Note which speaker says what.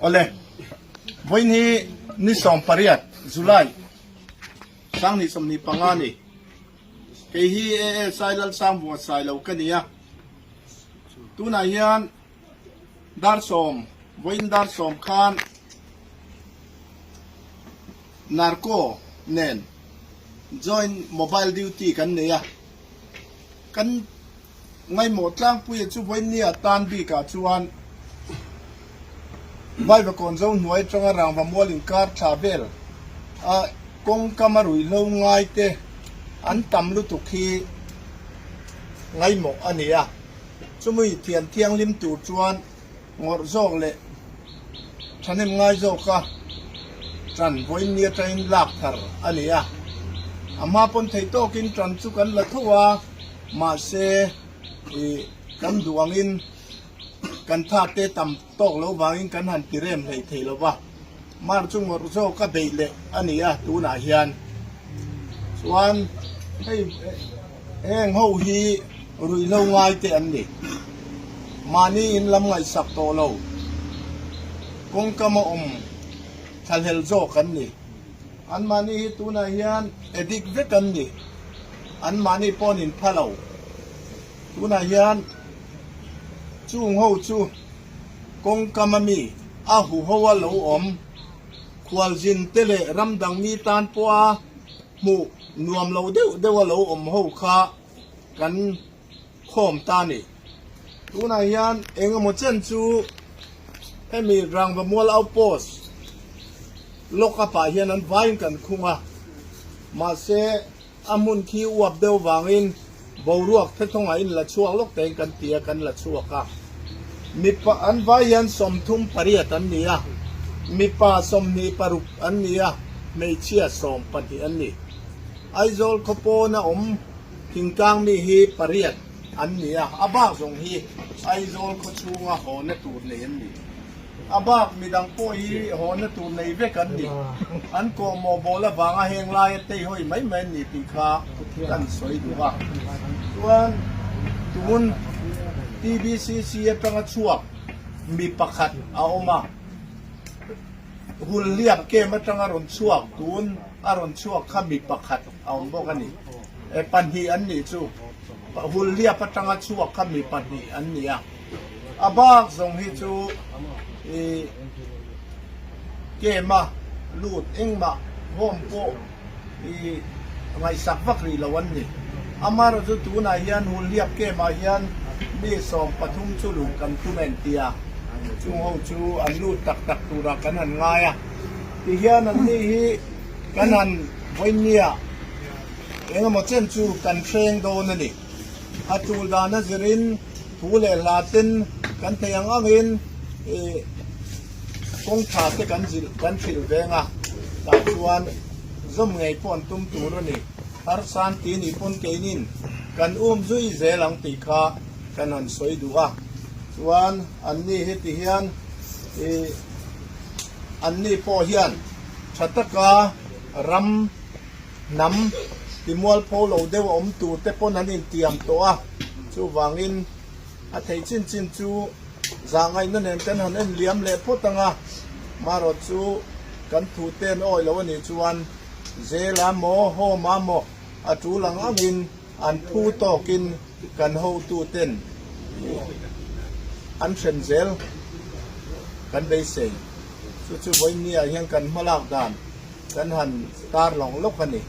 Speaker 1: Awle, vawiin hi ni 18 July 2025 a ni. Kei hi ASI Lalsangvunga Sailo ka ni a. Tunah hian dar sawm, vawiin dar sawm khan Narco nen joint mobile duty kan nei a. Kan Ngaimawh tlangpuia chu vawinia tan bikah chuan Vaivakawn zo hnuai atanga rangva mual inkar thla vel a kawngkam a ruihhlo ngai te an tam lutuk hi ngaimawh a ni a. Chumi thian thianghlim tur chuan ngawrh zawk leh thahnem ngai zawka tan vawiin ni atangin lak thar a ni a. A hma pawn thei tawkin tan chu kan la tho a, mahse ih kan duh angin kan thate tam tawk lo vangin kan han ti rem hlei thei lo va. Mar chu ngawrh zawk a beih leh a ni a tunah hian chuan hei heng ho hi ruihhlo ngai te an ni. Mahni in lam ngaihsak tawh lo kawngkam a awm thlahlel zawk an ni. An mahni hi tunah hian addict vek an ni. An mahni pawh an inpha lo. Tunah hian chung ho chu. Kawngkam a mi a huho a lo awm. Khualzin te leh ram dang mi tan pawha hmuh nuam lo deuh deuh a lo awm ho kha kan khawm ta a ni. Tunah hian eng emaw chen chu hemi Rangva Mual Outpost lock up ah hian an vaiin kan khung a, mahse A hmun khi uap deuh vangin boruak thethawngah in la chhuak lawk tein kan ti a, kan la chhuak a. Mipa an vai hian 38 an ni a, mipa 26 an ni a, hmeichhia 12 an ni. Aizawl khaw pawna awm thingtlang mi hi pariat an ni a, a bak zawng hi Aizawl khaw chhunga hawna tur nei an ni. A bak midang pawh hi hawnna tur nei vek an ni. An kawhmawh bawl avanga heng laia teihawi mai mai an ni tih kha kan sawi duh a. Chuan tun TBCC atanga chhuak mi pakhat a awm a, Hulhliap camp atanga rawn chhuak tun a rawn chhuak kha mi pakhat a awm bawk a ni. E pahnih an nih chu. Hulhliap atanga chhuak kha mi pahnih an ni a. A bak zawng hi chu i kem a lut engmah home pawh i ngaihsak vak rih lo an ni. Amaherawh chu tunah hian Hulhliap kem ah hian mi 13 chu luh kan tum en tia chung ho chu an lut tak tak turah kan han ngai a. Tihian an ni hi kan han vawinia engemaw chen chu kan hreng dawn a ni. A tul dan a zirin thu leh hla ten kan thei ang angin ih kawng tha te kan zilh kan hrilh veng a, tah chuan zawm ngei pawh an tum tur a ni. Harsan ti nih pawn keinin kan um zui zel ang tih kha kan han sawi duh a, chuan anni heti hian ih anni pawh hian tha taka ram Hnam timualpho lo deuh a awm tur te pawn an intiam tawh a, chuvangin a theih chin chin chu zahngaihna nen kan han en liam leh phawt ang a, marawt chu kan thu te an awi lo a nih chuan Jail ah maw Home ah maw a tul ang angin an phu tawkin kan hotu ten an hrem zel kan beisei. Chu chu vawiin ni ah hian kan hmalak dan. Kan han tar lawng lawk a ni.